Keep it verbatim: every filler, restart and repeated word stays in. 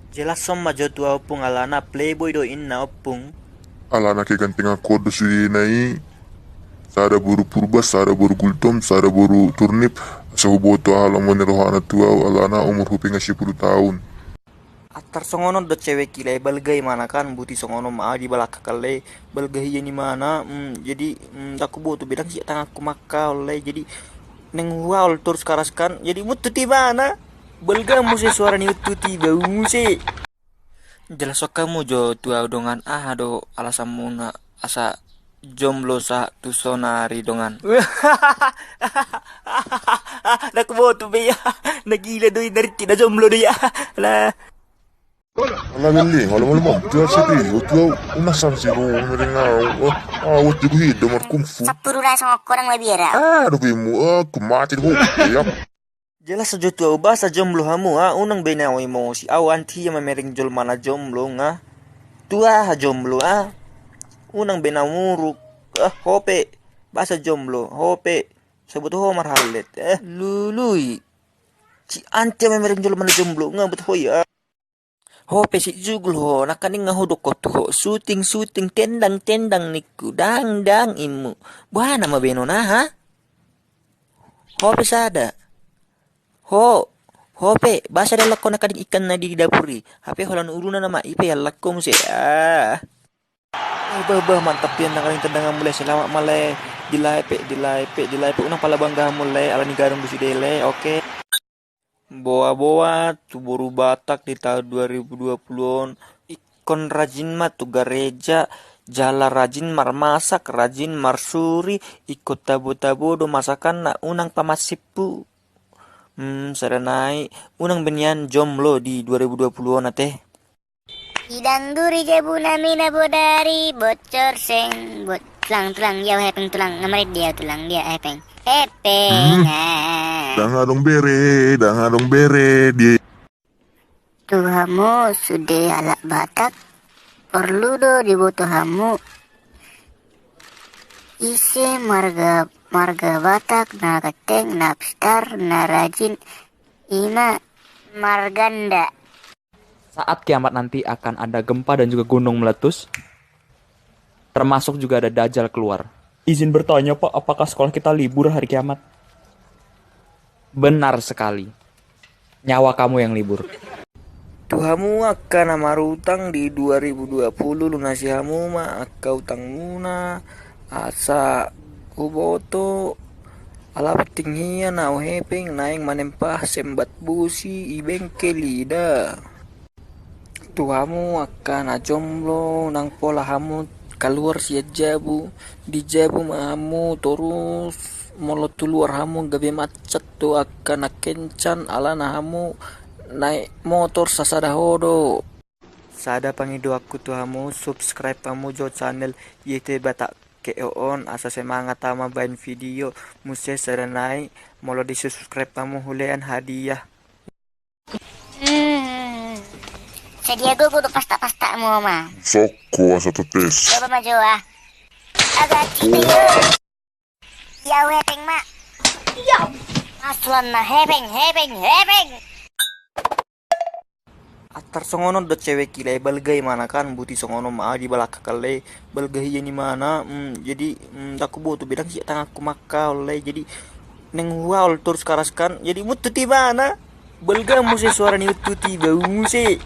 Jelas on ma jo tu au, Ompung, alana playboy do inna, Ompung. Alana kegantenganku on do sudena i. Sada boru Purba, sada boru Gultom, sada boru Turnip. Asa huboto aha lomo ni rohana tu au, alana umurhu pe nga sia pulu taon. Antar songon on do cewek i, lae, balga imana kan, buti songon on ma au di balakang kan, lae, balga hian imana. Mm, jadi, mm, ndang huboto be, ndang siat tanganku mangkaol, lae, jadi naeng huhaol torus karas kan, jadi muntut imana. Balga muse suara ni untut i, bau muse. Jelas on hamu jo tu au dongan, aha do alasanmuna asa jomblo sahat tu sonari dongan? Ndang huboto be ia. Na gila do i, na rintik na jomblo do ia. Lah. Ala beli, ala malu mam, tu asa di, tu au, unang sangsi do, mereng au, ah, ah, waktu gue hidup markungfu. Sapuru rasa ngokkorang lebih era. Ah, aduh, bimu, ah, ku mati do, ya. Jelas sajo tu au, boasa jomblo hamu, ah, unang be na emosi, au anti ia mamereng jolma na jomblo, nga. Tu aha jomblo, ah. Unang be na muruk, ah, ho pe, boasa jomblo, ho pe, sabut ho marhallet, eh, lului. Si anti ia mamereng jolma na jomblo, nga, but ho ia. Ho pe si jugul ho, nangkaning nga hudok ho tu ho, syuting, syuting, tendang, tendang ningku, dang, dang immu. Boha nama baenon aha? Ho pe sada. Ho, ho pe, boasa diallak ho nangkaning ikan na di dapur i? Hape holan uruna nama, i pe iallak ho muse. Ah. Bah, bah, bah, mantap nian nangkaning tendanganmu, lae, selamat ma, lae. Di lae pe, di lae pe, di lae pe, unang pala bangga hamu, lae, ala ni gadong do sude, lae, oke. Boa-boa tu boru Batak di taon dua ribu dua puluh on, ingkon rajin ma tu gareja, jala rajin marmasak, rajin marsuri, ingkon tabo-tabo do masakanna, unang pamasippu. Hmm, sada nai, unang be nian jomblo di dua ribu dua puluh on ate. Idang duri jabu nami na bodari bocor seng bot tulang, tulang, dia hepeng, tulang, ngamarit dia tulang, dia hepeng. Hepeng. Hmm. Ah. Dang adong bere, dang adong bere di. Tu hamu sude halak Batak, porlu do diboto hamu. Ise marga, marga Batak na ganteng, na pintar, na rajin, ima marganda. Saat kiamat nanti akan ada gempa dan juga gunung meletus, termasuk juga ada Dajjal keluar. Izin bertanya, Pak, apakah sekolah kita libur hari kiamat? Benar sekali. Nyawa kamu yang libur. Tu hamu angka na marutang di dua ribu dua puluh, lunasi hamu ma angka utangmuna, asa huboto. Ala penting hian au hepeng naeng manempah sembat busi i bengkel i da. Tu hamu angka na jomblo, nang pola hamu kaluar sian jabu, di jabu ma hamu torus, molo tu luar hamu gabe macet do angka na kencan alana hamu naek motor sasada ho do. Sada pangidoanku tu hamu, subscribe hamu jo channel Y T Batak K O on, asa semangat au mambaen video, muse sada nai, molo di subscribe hamu hulean hadiah. Hmm. Sadia gogo do pasta-pasta mu ma. Sokko asa tetes. Coba ma jo ah. Agak cita yo. Yau hepeng ma. Yau. Masuan na hepeng, hepeng, hepeng. Atar songon on do cewek i, lae, balga imana kan, buti songon on ma au di balakang kan, lae, balga hian imana. Mm, jadi, mm, ndang huboto be, ndang siat tanganku mangkaol, lae, jadi naeng huhaol torus karas kan, jadi muntut imana. Balga muse suara ni untut i, bau muse.